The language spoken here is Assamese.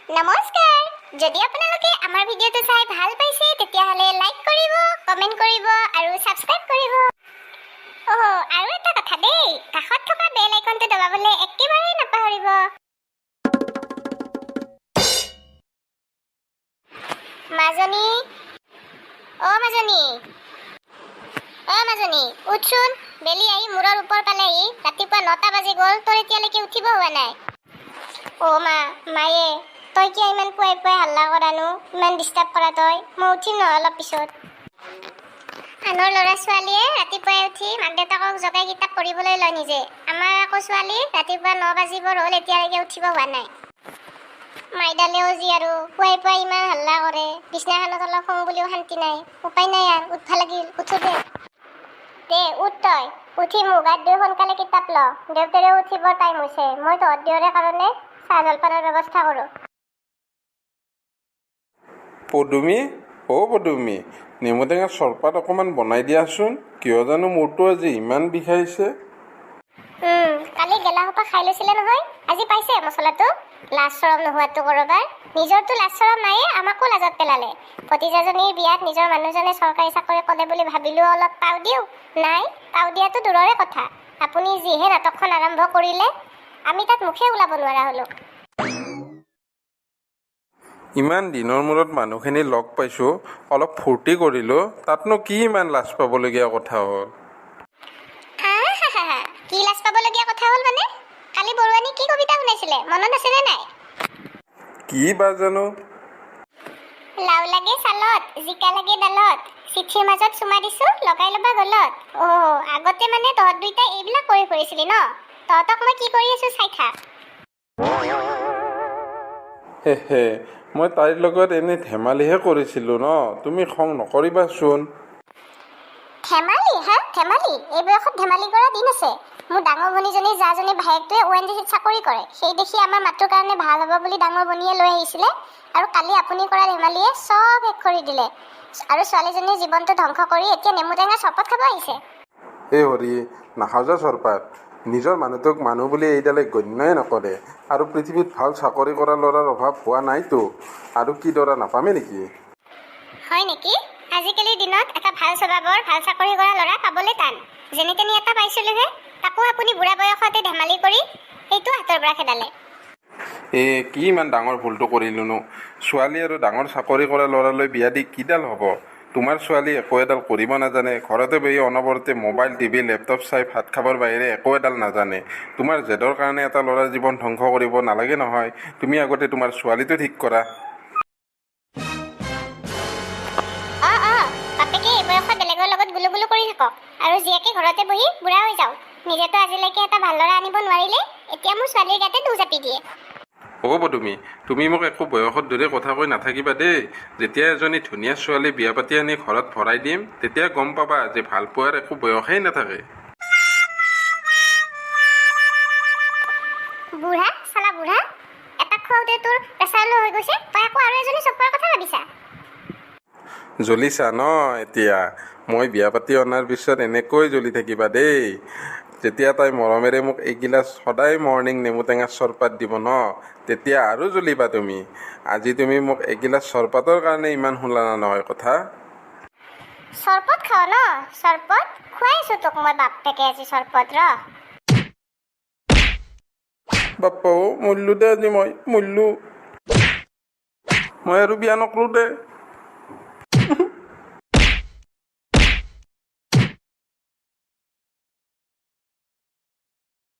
নমস্কাৰ। যদি আপোনালোকে আমাৰ ভিডিঅ'টো চাই ভাল পাইছে, তেতিয়াহ'লে লাইক কৰিব, কমেণ্ট কৰিব আৰু ছাবস্ক্ৰাইব কৰিব। অ' আৰু এটা কথা দেই, কাষত থকা বেল আইকনটো দবাবলৈ একেবাৰে নাপাহৰিব। মাজনী, অ' মাজনী, অ' মাজনী, উঠচোন। বেলি আহি মূৰৰ ওপৰ পালেহি। ৰাতিপুৱা 9টা বাজি গ'ল, তোৰ এতিয়ালৈকে উঠিব হোৱা নাই। অ' মা, মায়ে, তই কিয় ইমান পুৱাই পুৱাই হাল্লা কৰানো? ইমান ডিষ্টাৰ্ব কৰা তই। মই উঠিম নহয় অলপ পিছত। আনৰ ল'ৰা ছোৱালীয়ে ৰাতিপুৱাই উঠি মাক দেউতাকক জগাই কিতাপ পঢ়িবলৈ লয় নিজে। আমাৰ আকৌ ছোৱালী ৰাতিপুৱা 9 বাজিবৰ হ'ল, এতিয়ালৈকে উঠিব হোৱা নাই। মাইডালেও যি আৰু পুৱাই পুৱাই ইমান হাল্লা কৰে। বিছনাখনত অলপ শুওঁ বুলিও শান্তি নাই। উপায় নাই আৰু, উঠবা লাগিল, উঠো দে। দে উঠ তই। উঠি মুখ হাত ধুই সোনকালে কিতাপ ল। দেউতাৰেও উঠিবৰ টাইম হৈছে। মই তহঁত দুয়োৰে কাৰণে চাহ জলপানৰ ব্যৱস্থা কৰোঁ। পদুমী, অ' পদুমী, নেমুটেঙাৰ চৰপাত অকণমান বনাই দিয়াচোন। কিয় জানো মূৰটো আজি ইমান বিষাইছে। কালি গেলা সোপা খাই লৈছিলে নহয়, আজি পাইছে মছলাটো। লাজ চৰম নোহোৱাটো ক'ৰবাৰ। নিজৰতো লাজ চৰম নাইয়ে, আমাকো লাজত পেলালে। ভতিজাজনীৰ বিয়াত নিজৰ মানুহজনে চৰকাৰী চাকৰি কৰে বুলি ভাবিলোঁ অলপ পাও দিওঁ। নাই, পাও দিয়াটো দূৰৰে কথা। আপুনি যিহে নাটকখন আৰম্ভ কৰিলে, আমি তাত মুখে ওলাব নোৱাৰা হ'লোঁ। ইমান দিনৰ মূৰত মানুহখিনি লগ পাইছোঁ, অলপ ফূৰ্তি কৰিলোঁ, তাতনো কি ইমান লাজ পাবলগীয়া কথা হ'ল? আহাহাহা, কি লাজ পাবলগীয়া কথা হ'ল মানে? কালি বৰুৱানী কি কবিতা শুনাইছিলে মনত আছেনে নাই? কি বা জানো? লাও লাগে ছালত, জিকা লাগে ডালত, চিঠিৰ মাজত চুমা দিছো, লগাই ল'বা গলত। অ' আগতে মানে তহঁত দুইটাই এইবিলাক কৰি ফুৰিছিলি ন? তহঁতক মই কি কৰি আছো চাই থাক। হে হে, মই তাইৰ লগত এনেই ধেমালিহে কৰিছিলোঁ ন। তুমি খং নকৰিবাচোন। ধেমালি হা, ধেমালি? এই বয়সত ধেমালি কৰা দিন আছে? মোৰ ডাঙৰ ভনীজনী জাজনী ভায়েকটোৱে অ'এনজিচিত চাকৰি কৰে। সেই দেখি আমাৰ মাতটোৰ কাৰণে ভাল হ'ব বুলি ডাঙৰ ভনীয়ে লৈ আহিছিলে। আৰু কালি আপুনি কৰা ধেমালিয়ে চব শেষ কৰি দিলে আৰু ছোৱালীজনীৰ জীৱনটো ধ্বংস কৰি এতিয়া নেমুটেঙা চৰবত খাব আহিছে। হে হৰি, নাখাওঁ যা চৰপাত। নিজৰ মানুহটোক মানুহ বুলি এইডালে গণ্যই নকৰে। আৰু পৃথিৱীত ভাল চাকৰি কৰা ল'ৰাৰ অভাৱ হোৱা নাইতো। আৰু কি দৰা নাপামেই নেকি? হয় নেকি? আজিকালিৰ দিনত এটা ভাল স্বভাৱৰ ভাল চাকৰি কৰা ল'ৰা পাবলৈ টান। যেনে তেনে এটা পাইছিলোহে, তাকো আপুনি বুঢ়া বয়সতে ধেমালি কৰি সেইটো হাতৰ পৰা খেদালে। এ কি ইমান ডাঙৰ ভুলটো কৰিলোনো? ছোৱালী আৰু ডাঙৰ চাকৰি কৰা ল'ৰালৈ বিয়া দি কিডাল হ'ব? তোমাৰ ছোৱালী একো এডাল কৰিব নাজানে। ঘৰতে বহি অনবৰতে মোবাইল, টিভি, লেপটপ চাই ভাত খাবৰ বাহিৰে একো এডাল নাজানে। তোমাৰ জেদৰ কাৰণে এটা ল'ৰাৰ জীৱন ধ্বংস কৰিব নালাগে নহয়। তুমি আগতে তোমাৰ ছোৱালীটো ঠিক কৰা। অঁ অঁ, বাপেকে এই বয়সত বেলেগৰ লগত গুলু গুলু কৰি থাকক আৰু জীয়েকে ঘৰতে বহি বুঢ়া হৈ যাওক। নিজেতো আজিলৈকে এটা ভাল ল'ৰা আনিব নোৱাৰিলে, এতিয়া মোৰ ছোৱালীৰ গাতে দোষ জাপি দিয়ে। হ'ব পদুমী, তুমি মোক একো বয়সত ধৰি কথা কৈ নাথাকিবা দেই। যেতিয়া এজনী ধুনীয়া ছোৱালী বিয়া পাতি আনি ঘৰত ভৰাই দিম, তেতিয়া গম পাবা যে ভাল পোৱাৰ একো বয়সেই নাথাকে। বুঢ়া, চালা বুঢ়া, এটা খুৱাওঁতে তোৰ প্ৰেছাৰ ল' হৈ গৈছে, তই আকৌ আৰু এজনী চপোৱাৰ কথা ভাবিছা? জ্বলিছা ন এতিয়া? মই বিয়া পাতি অনাৰ পিছত এনেকৈ জ্বলি থাকিবা দেই। যেতিয়া তাই মৰমেৰে মোক এগিলাচ সদায় মৰ্ণিং নেমুটেঙাৰ চৰপাত দিব ন, তেতিয়া আৰু জ্বলিবা তুমি। আজি তুমি মোক এগিলাচ চৰপাতৰ কাৰণে ইমান শুনালা নহয় কথা। চৰবত খাৱ ন? চৰবত খুৱাই আছো তোক মই বাপেকে আজি চৰবত, ৰ। বাপ্পা অ', মৰিলোঁ দে আজি মই, মৰিলোঁ। মই আৰু বিয়া নকৰোঁ দে।